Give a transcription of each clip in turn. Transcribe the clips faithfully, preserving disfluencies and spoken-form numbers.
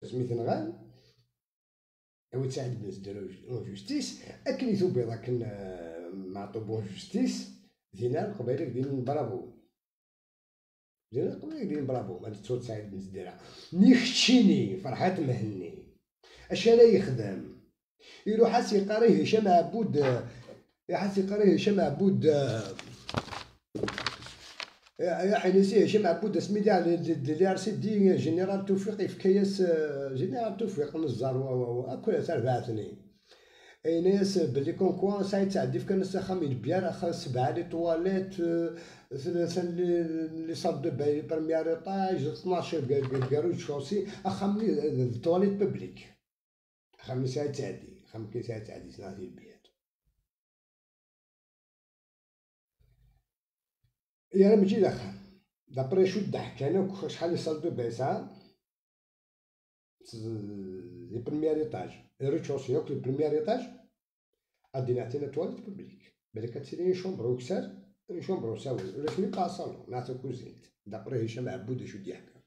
asmi t-nɣan, awi-d Saɛid Ben Zedra en justice, akken i tubiḍ akken, eh, Meɛṭub en justice, dinna Leqbayel ad k-d-inin bravo. Dinna Leqbayel ad k-d-inin bravo, ma d-tettuḍ Saɛid Ben Zedra. Nni keččini, Ferḥat Mhenni, acu ara yexdem? Iruḥ-as yeqqar i Hicam Ɛebud, eh, iruḥ-as yeqqar i Hicam Ɛebud, eh, Aḥin-is i Hicam Ɛebud asmi d, d, d, d l'R C D, Général Tewfiq yefka-yas, eh, Général Tewfiq Meẓẓar wa, wa, wa, akk tarbaɛt-nni. Yenna-yas belli comme quoi Saɛid Saɛdi fkan-as axxam i Lebyaṛ, axxam sebɛa les toilettes, eh, tlata les, les salles de bain, premier étage, tnac deg, deg, deg rez-de-chaussée, axxam-nni d, d toilette publique. Axxam n Saɛid Saɛdi, axxam n Saɛid Saɛdi, sneɣ-t i Lebyaṛ. Yerra mačči d axxam. D'après acu d-ḥkan akk, acḥal n salle de bain yesɛa? S-, di premier étage. Rez-de-chaussée akk, le premier étage. Ad d-nɛti la toilette publique. Balak ad tili une chambre ukessar, une chambre usawen. Ulac mi pas salon, neɣ takuzint. D'après Hicam Ɛebud acu d-yeḥka.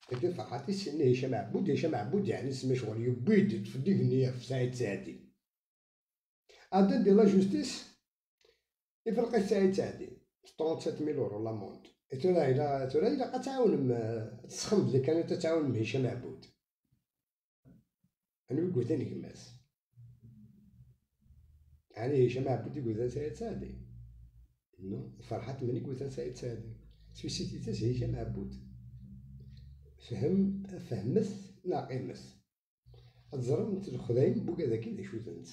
Tagi Ferḥat i s-yenna Hicam Ɛebud, Hicam Ɛebud yeɛni s-, ma ccɣel yewwi-d, yeṭṭef-d igenni ɣef Saɛid Saɛdi. Ad d-, di la justice, ifreq-it Saɛid Saɛdi, trente-sept mille euros l'amende. E tura, ila-, tura ilaq ad tɛawnem, eh, ad tesxem belli kan ad tɛawnem Hicam Ɛebud. Anwa i yewwten gma-s? Ɛni Hicam Ɛebud i yewwten Saɛid Saɛdi? Non, d Ferḥat Mhenni i yewwten Saɛid Saɛdi. Swisit-as Hicam Ɛebud. Fhem, fehmet neɣ qqimet. Ad teẓrem lexdayem n wigad-agi d acu-tent.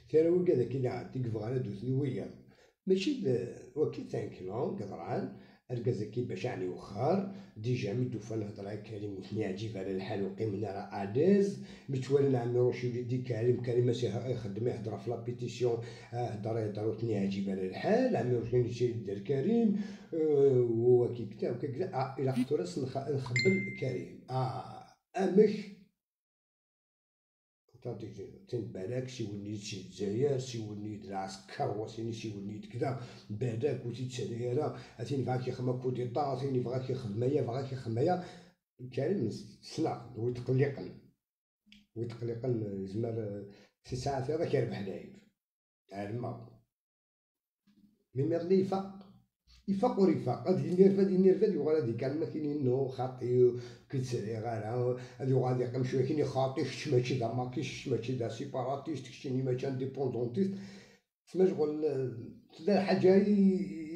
Tara wigad-agi d, i yebɣan ad d-wten wiyaḍ. Mačči d wagi d tanekla i yeḍran, argaz-agi bac ɛni iwexxer, déjà mi d-ufan hḍra i Karim ur ten-yeɛǧib ara lḥal, ur qqimen ara à l'aise, mi ttwalan Ɛmiruc yuli-d i Karim, Karim as-, ixeddem ihedder ɣef la pétition, ah, hḍra ihedder ur ten-yeɛǧib ara lḥal, Ɛmiruc kan yettili-d ar Karim, eh, wagi kda, wagi kda, ah, ilaq tura s-, nx-, nxebbel Karim. Ah, amek? Tin balak siwlen-iyi-d si Lezzayer, siwlen-iyi-d lɛesker, wa sini siwlen-iyi-d kda, balak ur t-id-ttali ara, a tin yebɣa ad k-yexdem akudita, a tin yebɣa ad k-yexdem aya, yebɣa ad k-yexdem aya. Karim ssneɣ, wi tqelliqen. Wi tqelliqen yezmer, eh, si saɛat iḍ ad k-yerbeḥ lɛib. Ɛelmeɣ. Mi miḍelli ifaq. Ifaq ur ifaq. Ad yinirva, ad yinirva, ad yuɣal ad ikal ma kini no, xaṭi, ur k-id-sriɣ ara. Ad yuɣal ad yeqqim cwiya kini xaṭi, kečč mačči d amakis, kečč mačči d asiparatist, keččini mačči indépendantist. Tma ccɣel, eh, tella lḥaǧa i,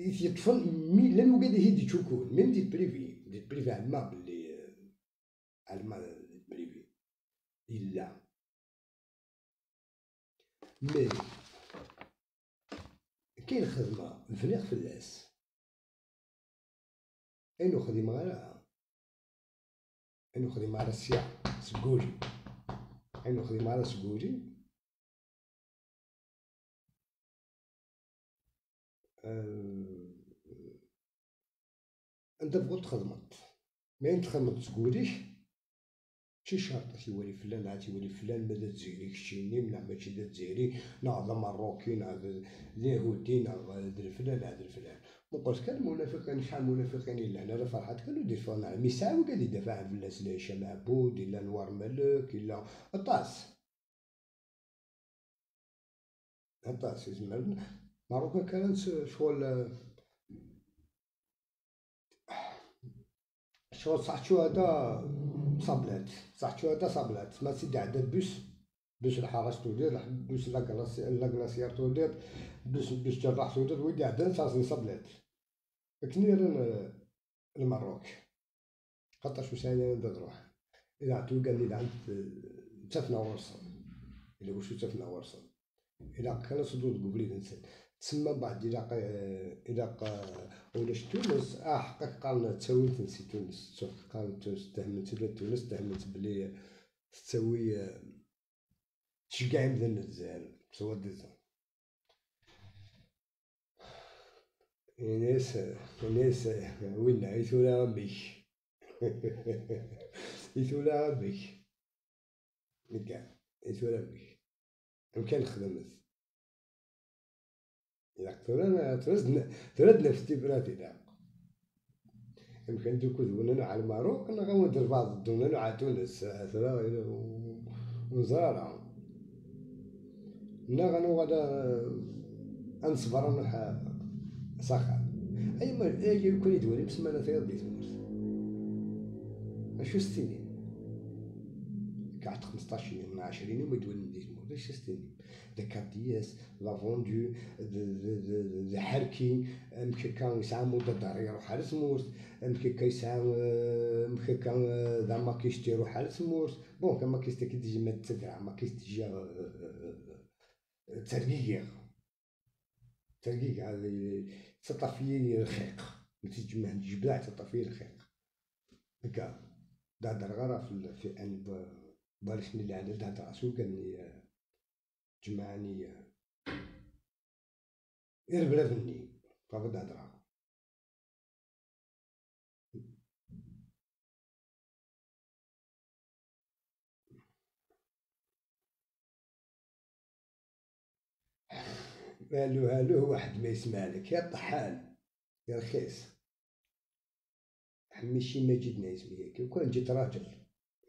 i t-yeṭṭfen, mi llan wigad i t-id-ittcukun, même di privé, di privé ɛelmeɣ belli, eh, ɛelmeɣ di privé. Yella. Mais, kan lxedma, bniɣ fell-as. Ayen ur xdimeɣ ara, ayen ur xdimeɣ ara sya, seg wul-iw. Ayen ur xdimeɣ ara seg wul-iw. Euh, anda bɣu txedmeḍ. Ma ayen txedmeḍ seg wul-ik, mačči ccerṭ ad t-iwali flan, ad t-iwali flan, ma d Azzayri keččini, neɣ mačči d Azzayri, neɣ d Ameṛṛuki, neɣ d, d Yahudi, neɣ d leflan, neɣ d leflan. Meqqret kan lmunafiqin, acḥal n munafiqin yellan, ala Ferḥat kan ur d-yeffɣen ara. Mi yesɛa wigad idafɛen fell-as, la Hicam Ɛebud, illa Anwar Malek, illa aṭas. Aṭas izemren. Meṛṛuk akka ara nse-, ccɣel, eh, ccɣel ṣaḥ tcuhada sablat. Ṣaḥ tcuhada sablat. Ma s-id-iɛedda bus, bus lḥaṛac tudiḍ, bus la glaci-, la glacière tudiḍ, bus, bus ǧerraḥ tudiḍ, wi d-iɛeddan sers n sablat. Akken i rran, eh, Lmeṛṛuk. Xaṭer ur sɛin ara anda ad ruḥen. Ilaq tura kan ilaq ad ttafen ɣur-sen. Ila wacu ttafen ɣur-sen. Ilaq kan ad ṣeddun deg ubrid-nsen. Tsemma mbeɛd ilaq, eh, ilaq, eh, ulac Tunes. Ah, ḥeqq ad k-qqaren d tawilt-nsen Tunes. Ttuḥ qqaren Tunes, ttehhmen-tt ula d Tunes, ttehhmen-tt belli tettawi, eh, tceggeɛ imdanen n Lezzayer, soi-disant. Ini-as, ini-as, winna, i tura amek? I tura amek? Nekka, i tura amek? Amek ara nexdemet? Ilaq tura, tura ad n-, tura ad naf tibratin, ilaq. Amkan d ukud wunanu ɣer Lmerruk, neɣ awen-d lbaɛḍ ddunanu ɣer Tunes, tura ur neẓri ara. Neɣ ad nuɣal, eh, ad neṣber, ad nruḥ, eh, s axxam. Ay ma, ay, ur ken-id-walim ssmana tayeḍ di tmurt. Acu s-tinim? Kɛet xmesṭac yum neɣ ɛecrin yum ur d-walim di tmurt. Acu s-tinim? D akarḍiyas, d avendu, d, d, d, d, d ḥerki, amek akka yesɛa mudadar iruḥ ar tmurt, amek akka yesɛa, eh, amek akka, eh, d amakist iruḥ ar tmurt. Bon, tamakist-agi déjà ma d tadra, amakist déjà, eh, eh, eh, eh, ttergigiɣ. Ttergigiɣ, eh, tettaṭṭaf-iyi lxiq. Ma tejmeɛ, jebdeɣ, tettaṭṭaf-iyi lxiq. Akka, d-heddreɣ ara f-, fi ɛin b-, barik-nni lɛali, d-heddreɣ s ugar-nni, eh, Ǧemɛen-iyi irebraben-nni, ṭṭabed hedreɣ. Alu, alu, waḥed ma yesmeɛlek, ya ṭṭeḥḥan, ya rxis. Ḥemmici Maǧid n Ɛismiya, كون جيت راجل،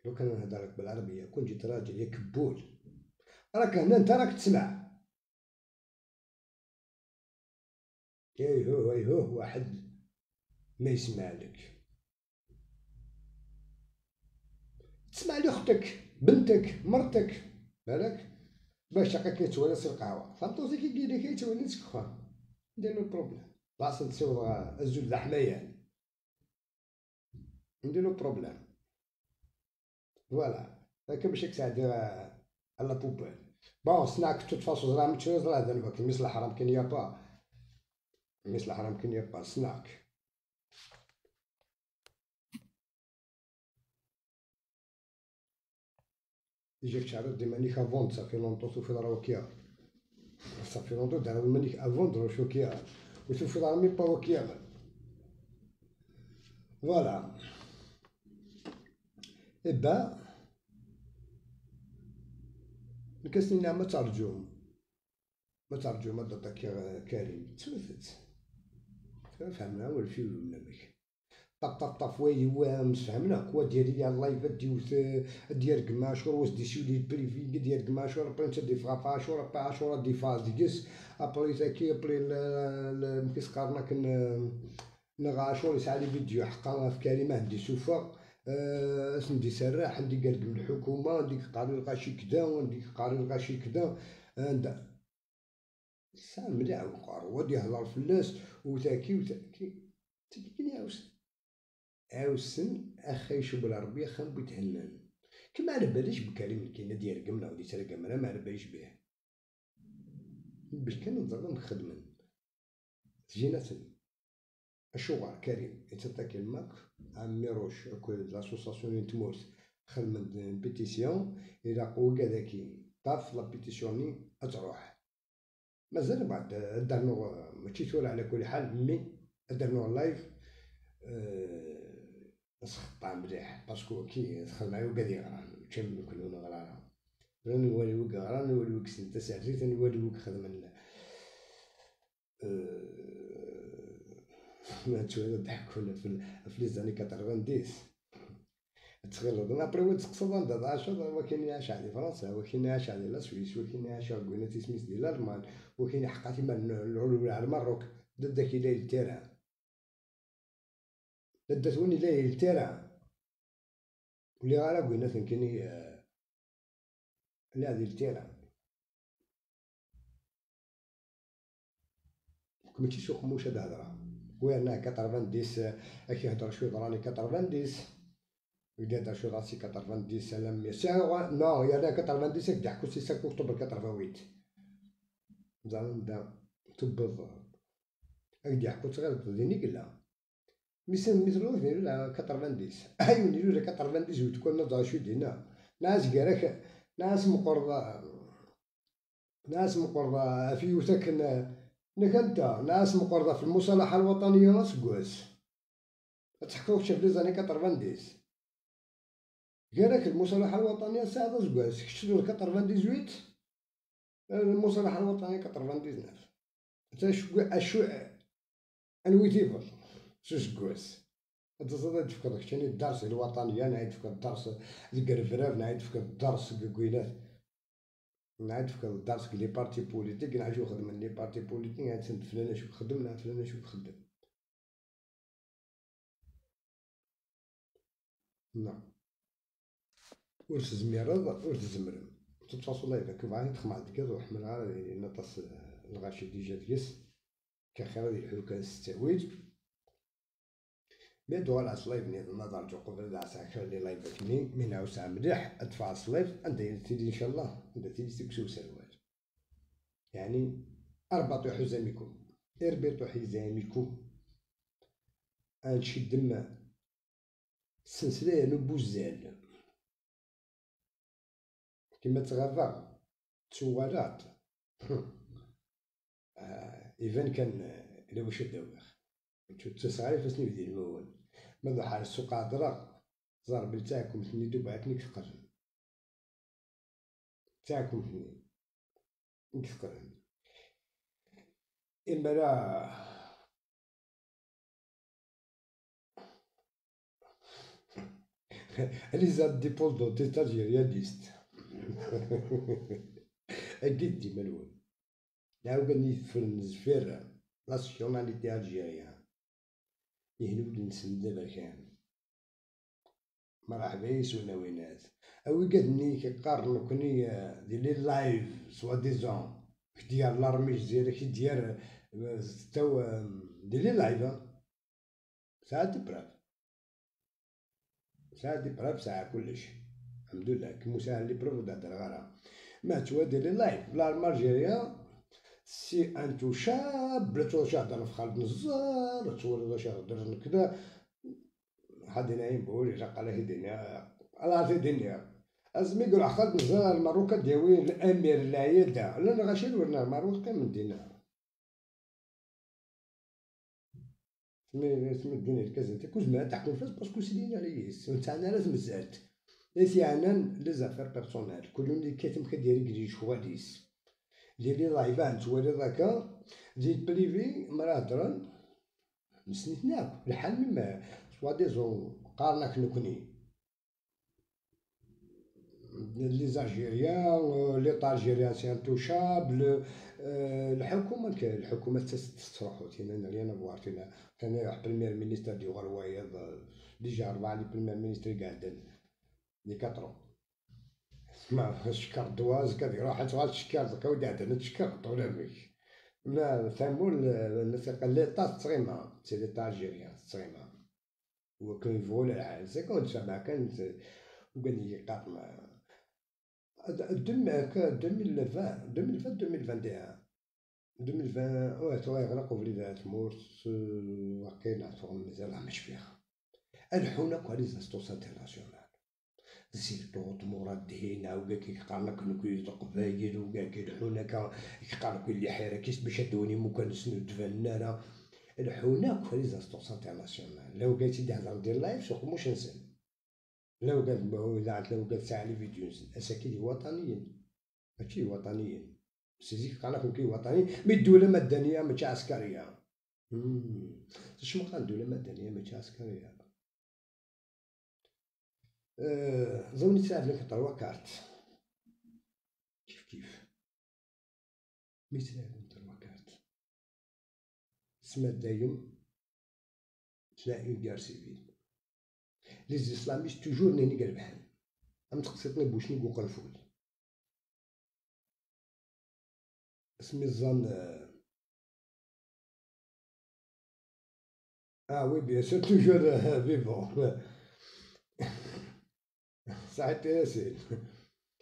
لو كان نهضر لك بالعربية، كون جيت راجل يا كبول، راك هنا انت راك تسمع. ايهو، ايهو، واحد ما يسمع لك. تسمع لي اختك، بنتك، مرتك، بالك؟ باش هكا كي تولي في القهوة، فهمتوا؟ زي كي يقول لك يتولي سكخان. ندير له بروبليم. بلاصة نسيو الزول ذا حمايان. ندير له بروبليم. فوالا. هكا باش هكا تعدي على بوبال. بون، سناك تو تفاصو زرا متشوز راه ذنبك. ميس الحرام كان يابا. ميس الحرام كان يابا. سناك. يجيك شعر دي مانيك افوند، صافي لونطو توفي راه وكيا. صافي لونطو دار مانيك افوند روش وكيا. وتوفي راه مي با وكيا. فوالا. إبا. نكسني نعمة ترجم. ما ترجو ما تطك يا كريم، تمثت. فهمنا والفيلم نمك. طف طف طف وي وام فهمنا كوا ديري على اللايف ديوث. دير قماشور واس دي سيودي بريفي دير قماشور برنت دي فغا فاشور با عاشور دي فاز ديس. ابري ذاكي ابري مكيس قارنا كن نغاشور يسعى لي فيديو حقا في كريمة عندي سوفا. آه، اسم دي سراح عندي قال الحكومة عندي قاري الغاشي كذا وعندي قاري الغاشي كذا. عند ساعة مليح وقار، واد يهضر فلاس وتاكي وتاكي. تاكي كي يعاوسن. عاوسن أخا يشوب العربية خان بيتهنن. كما على باليش بكريم كاين ديال قمنا ودي ترى قمنا ما على باليش بيه. باش كان نظر نخدمن. تجينا تن. أشوغر كريم يتطاكي الماك، عمي روش أكو لاسوساسيون تموت خدمن بيتيسيون، إلا قوة كذاكي طاف لا بيتيسيوني أتروح. مازال بعد درنو، ماشي ثورة على كل حال، مي درنو لايف، آه، سخطا مليح، باسكو كي دخل معايا وقال لي غران، كان كلنا غرارة. راني نولي وقت غران، نولي وقت سنة تسعة، نولي وقت خدمنا. آه، ما تشوف ضحكونا في ال-، في لي زاني كاتروفان ديس. تغلط. أنا أبري وين تقصد أنت؟ عشرة، وكاين يعيش على فرنسا، وكاين يعيش على لا سويس، وكاين يعيش على بوينات سميث دي الألمان، وكاين حقاتي ما ن-، نعود على المروك. ضدك إلى التيران. ضدك وين إلى التيران. واللي غير بوينات كاين، آه، لا، هذه التيران. كنتي سوق موش هاد الهضرة. وي، أنا كاتروفان ديس، آه، كي يهضر شوي ضراني كاتروفان ديس. يبدا يهضر شوي راسي كاتروفان ديس، سلام، مي سي غوا-، نو، يا أنا كاتروفان ديس، كي يحكو سي سانك أكتوبر كاتروفان ويت. زعما نبدا نتبض. كي يحكو صغير ديني قلا. مي سان ميترو ديني لا كاتروفان ديس. أيوني لا كاتروفان ديس ويت كون نضع شوي دينا. ناس قالك، ناس مقرضة. ناس مقرضة في يوثك ن-، نك أنت، ناس مقرضة في المصالحة الوطنية أسقوس. تحكوا شاف لي زاني كاتروفان ديس. قالك المصالحة الوطنية ساعة أسقوس. كشتو كاتروفان ديزويت. المصالحة الوطنية كاتروفان ديزناف. تا شو، أشو، أنويتيفل. سوسقوس. Teẓriḍ ad d-tefkeḍ keččini dders i lwaṭaniya, neɣ ad d-tefkeḍ dders deg rrebrab, neɣ ad d-tefkeḍ dders deg ugwinat, neɣ ad d-tefkeḍ dders deg les partis politiques, neɣ acu xedmen les partis politiques, neɣ ad d-flan acu xedmen, neɣ flan acu xedmen. Non. Ur tezmireḍ, ur tzemrem. De toute façon, live-agi bɣiɣ ad t-xemmeɣ deg yiḍ, ur ḥemmleɣ ara ad yili aṭas, eh, lɣaci déjà deg-s. Kan xir ad yelḥu kan s ttawil. Mi ad uɣaleɣ s live nniḍen ad rǧuɣ qbel ad ɛasseɣ kra n live akkenni, mi nɛawseɣ mliḥ ad ffɣeɣ s live, anda i tili incallah, anda tili tugsi userwal. Yeɛni, arbaṭ iḥuza mikum, irbiṭ iḥuza mikum. Ad nceddem ssenslaya n ubuzzal. Kima ttɣabeɣ, ttuɣaleɣ-d. Ah, iban kan, eh, la wacu ad d-awiɣ. Ur ttaseɣ ara ifassen-iw d ilmawen. Ma d uḥal ssuq hedreɣ, ẓer belli d taɛkumt-nni d ubaɛten i yeqqlen. D taɛkumt-nni i yeqqlen. Imara, les indépendantistes algéristes. Agi d iman-nwen. Lɛawgan yeffren zfir la nationalité algérienne. Ihi ur d-nsend d aberkan. Mṛeḥba yes-wen a winat. A wigad-nni i k-iqqaren nekkni, eh, di les lives, soi-disant, k-d-yerr l'armée Jzir, k-d-yerr, eh, s-, taw-, eh, di les lives, hein. Sɛiɣ des preuves. Sɛiɣ des preuves, sɛiɣ kullec. Lḥemdullah, kem ur sɛiɣ les preuves ur d-heddreɣ ara. Ma ttwali les lives, l'armée algérienne, c'est intouchable, la ttwaliḍ acu heddren ɣef Xaled Nezzar, la ttwaliḍ acu heddren kda. Ḥad ina yembul, ilaq ala t-id-iniɣ, ala t-id-iniɣ. Asmi iruḥ Xaled Nezzar ar Lmerruk ad d-yawi l'amir, l'ayeda, llan lɣaci ur rnan Lmerruk, qqimen dinna. Asmi, asmi ddun irkazen, ur zmiren ad ḥkun fell-as, parce que ur slin ara yis, ur sɛan ara tmezalt. I t-yeɛnan les affaires personnelles, kul yiwen yekkat amek ad d-yergel lecɣal-is. Di les lives nettwaliḍ akka, di privé, mi ara heddren, nessen-iten akk. Lḥal même, soi-disant, qqaren-ak nekkni. Les Algériens, euh, l'État algérien, c'est intouchable. Euh, lḥukuma, lḥukuma tettruḥu, tina n'a rien à voir, tina, tina iruḥ premier ministre ad d-yuɣal wayeḍ, euh, déjà rebɛa les premiers ministres i iɛeddan, les quatre ans. Ma tcekker ddwa, azekka ad iruḥ, ad tuɣal tcekker, ẓekka wi d-iɛeddan ad tcekker, ulamek. Ma tamurt, euh, l'État tettɣima, c'est l'État algérien, tettɣima. Wakken yebɣu lḥal. C'est comme ça, ma kan, ugan-iyi qqaren, deux mille, deux mille vingt, deux mille vingt, deux mille vingt et un. Deux mille vingt, ouais, tura yeɣleq ubrid ɣer tmurt, euh, waqila tura mazal ma cfiɣ. Ad ḥun akk les instances internationales. Surtout Murad Dihina, wigad i yeqqaren akk nekkni d Leqbayel, wigad i leḥḥun akka, i yeqqaren akk lḥir-agi bac ad d-awin imukan-nsen ur d-banen ara. Leḥḥun akk les instances internationales. La wigad i d-iheddren di live s uqemmuc-nsen. La wigad, la wigad tesɛa les vidéos-nsen. Ass-agi d iwaṭaniyen. Mačči d iwaṭaniyen. Si zik qqaren akk nekkni d iwaṭaniyen. Mi ddula madaniya mačči ɛeskariya. Hmm. Tecmeq ad ddula madaniya mačči ɛeskariya. Euh, ẓewni tesɛa vingt-trois cartes. Kif kif. Mi tesɛa vingt-trois cartes. Tesma dayem tella une guerre civile. Les islamistes toujours nnan i irebḥen. Am teqsiṭ-nni n Bucnig uqenfud. Asmi ẓẓan, euh, ah oui, bien sûr, toujours, euh, vivant. Saɛid Yasin.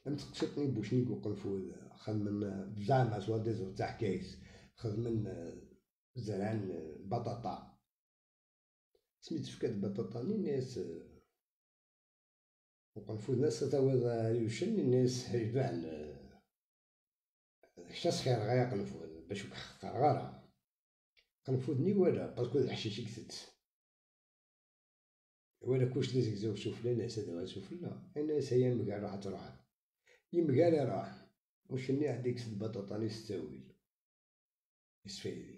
Am teqsiṭ-nni n Bucnig uqenfud, xedmen, euh, zeɛma soi-disant d taḥkayt, xedmen, euh, zran, euh, baṭaṭa. Asmi d-tefka-d baṭaṭa-nni, nni-as, euh, uqenfud-nni, as tawiḍ, euh, yucen, nni-as, iban, euh, kečč asxir ɣaya aqenfud, bac ur k-xeqqreɣ ara. Aqenfud-nni iwala, parce que d aḥcic i itett. Iwala kullec d azegzaw sufella, nna-as ad awiɣ sufella. Nna-as ay amger, ruḥ ad truḥeḍ. Imger iruḥ. Ucen-nni iɛedda yekkes-d baṭaṭa-nni s ttawil. Isfaydi.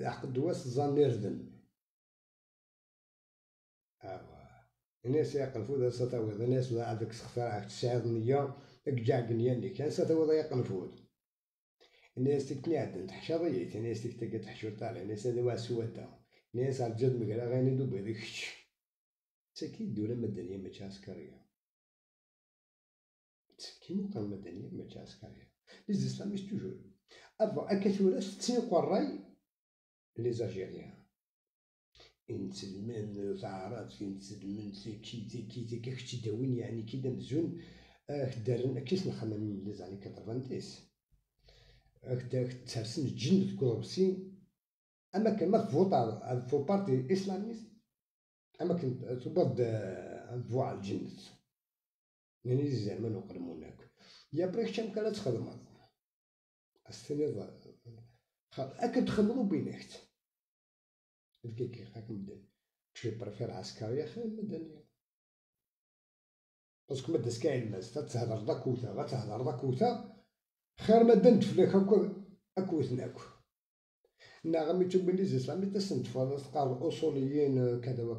Lɛeqd n wass ẓẓan irden. Awa. Ini-as i Aqenfud, ansa tawiḍ? Ini-as, la, ad k-sextareɣ, tesɛiḍ nniya, ad k-ǧǧeɣ deg nniya-nnek. Ansa tawiḍ ay Aqenfud? Ini-as, tikkelt-nni iɛeddan teḥcaḍ-iyi-tt. Ini-as, tikkelt-agi teḥciḍ ara. Ini-as, anwa s wadda? Ini-as, rǧu ad megreɣ ayen i d-tubiḍ kečč. Tagi ddula madaniya, mačči ɛeskariya. Tagi meqqar madaniya, mačči ɛeskariya. Les islamistes toujours. Avant, akka tura tetten iqerray les Algériens. Inselmen, taɛrabt, inselmen, tiki, tiki, tiki, kečč d-awin, yeɛni, ki d amzun, ak-d-rren, akka i s-nxemmem les années quatre-vingt-dix. Ak-d-, ak-d-sersen lǧennet deg uḍebsi, am akken ma tvuṭaḍ ɣef uparti islamist, am akken tewweḍ-d, eh, ad tbuɛeḍ lǧennet. Nnan-iyi izerman uqelmun akk. Yapri kečč amek ara txedmeḍ? Ad s-tiniḍ, xa-, akken txedmeḍ ubin-ak-tt. Deg-agi, ak medden. Je préfère ɛeskariya xir n madaniya. Parce que ma d-as kan yelmas, ad thedreḍ akkewteɣ, ad thedreḍ akkewteɣ, xir ma ddan-d fell-ak akk, akkewten akk. Neɣ am itubin les islamistes, ad sen-teffɣeḍ, ad teqqareḍ uṣuliyin, kada wa